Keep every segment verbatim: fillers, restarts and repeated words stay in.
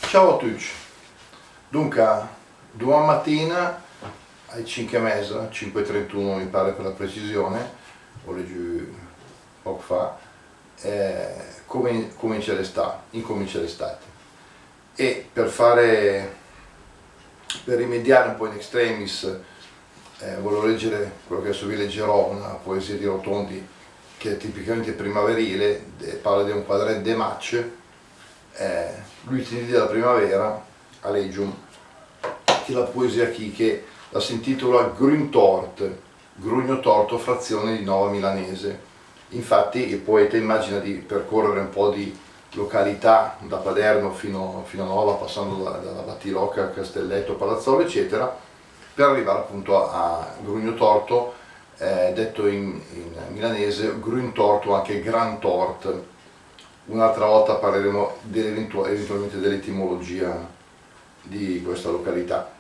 Ciao a tücc. Dunca, duman matina ai cinch e meza, cinch e trentuno mi pare per la precisione, ho legiü poc fa, eh, comin-, comincia l'està, incomincia l'estate. E per fare, per rimediare un po' in extremis, eh, volevo leggere quello che adesso vi leggerò, una poesia di Rotondi che è tipicamente primaverile, de-, parla di un quadret de mac, eh, l'ultimi dì della primavera, a legium, che la poesia chì che la si intitola Grüntort, Grugno Torto, frazione di Nova Milanese. Infatti il poeta immagina di percorrere un po' di località da Paderno fino, fino a Nova, passando da, da Battilocca, Castelletto, Palazzolo, eccetera, per arrivare appunto a, a Grugno Torto, eh, detto in, in milanese Grüntort o anche Gran Tort. Un'altra volta parleremo dell'eventu-, eventualmente dell'etimologia di questa località.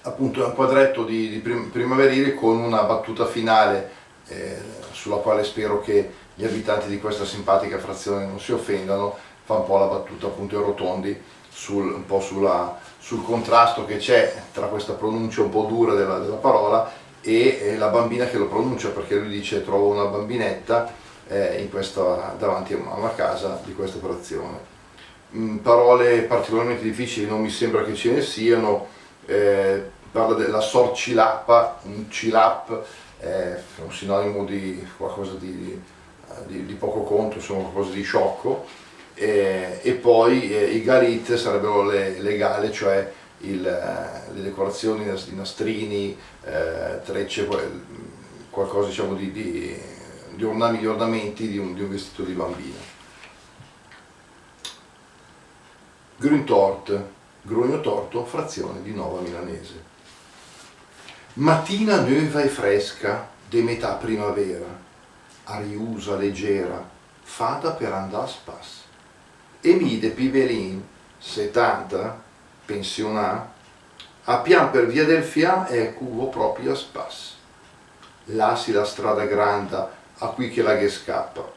Appunto, è un quadretto di, di prim-, primaverile con una battuta finale, eh, sulla quale spero che gli abitanti di questa simpatica frazione non si offendano. Fa un po' la battuta, appunto, ai Rotondi sul, un po' sulla, sul contrasto che c'è tra questa pronuncia un po' dura della, della parola e, e la bambina che lo pronuncia, perché lui dice: "Trovo una bambinetta", eh, in questa, davanti a una casa di questa frazione. Mm, parole particolarmente difficili non mi sembra che ce ne siano. Eh, parla della sort cilapa, un cilap è un sinonimo di qualcosa di, di, di poco conto, insomma, qualcosa di sciocco. E, e poi, eh, i galit sarebbero le, le gale, cioè il, eh, le decorazioni, i nas-, i nastrini, eh, trecce, qual-, qualcosa, diciamo, di, di, di ornami-, gli ornamenti di un, di un vestito di bambina. Grüntort, Grugno Torto, frazione di Nova Milanese. Matina növa e fresca de metà primavera, ariusa, legera, fada per andà a spass. E mi de pivelin, setanta, pensionà, a pian per via del fià, ecco, vo propi a spass. Lassi la strada granda a cui che la ghe scapa.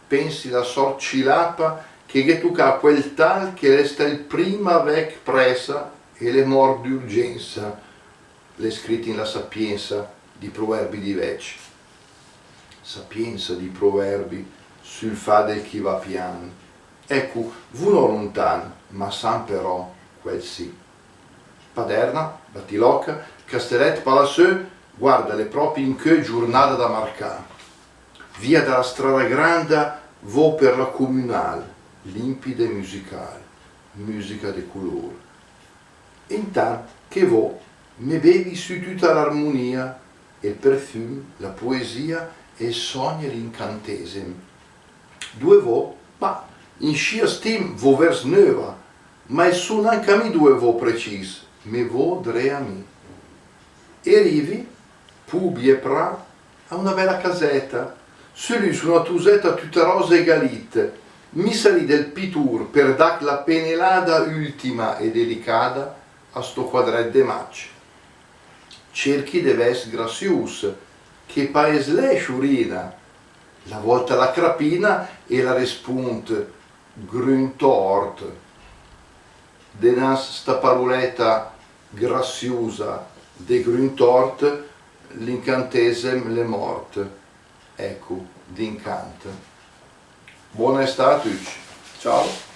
Pensi la sort cilapa che gh'è tucà quel tal che l'è stà il prim a vègh pressa e l'è mort d'urgenza. L'è scrit in la Sapienza di proverbi di vecc. Sapienza di proverbi sul fà del chi va pian. Ecco, vu no luntan, ma san però, quel sì. Paderna, Battilocca, Castellet, Palassö, guarda, l'è propi incö giurnada da marcà. Via da la strada granda vo per la comunal, limpida e musical, musica de culur. Intant che vo, me bevi sü tüta l'armunia, el perfüm, la poesia e el sogn e l'incantesem. Due vo? Ma inscì a stim vo vers növa, ma el su nanca mi due vo precis, me vo dré a mi. E rivi, pü biè prà, a una bela caseta, sü lü su una tuseta tüta rosa e galit, misa lì del pitur per dagh la penelada ultima e delicada a sto quadret de mac. Cerchi de vess grassius, che paes l'è, sciurina? La volta la crapina e la respunt: Grüntort. Denanz sta paruleta grassiusa de Grüntort, l'incantesem l'è mort. Ecco, d'incant. Bona està a tücc. Ciao.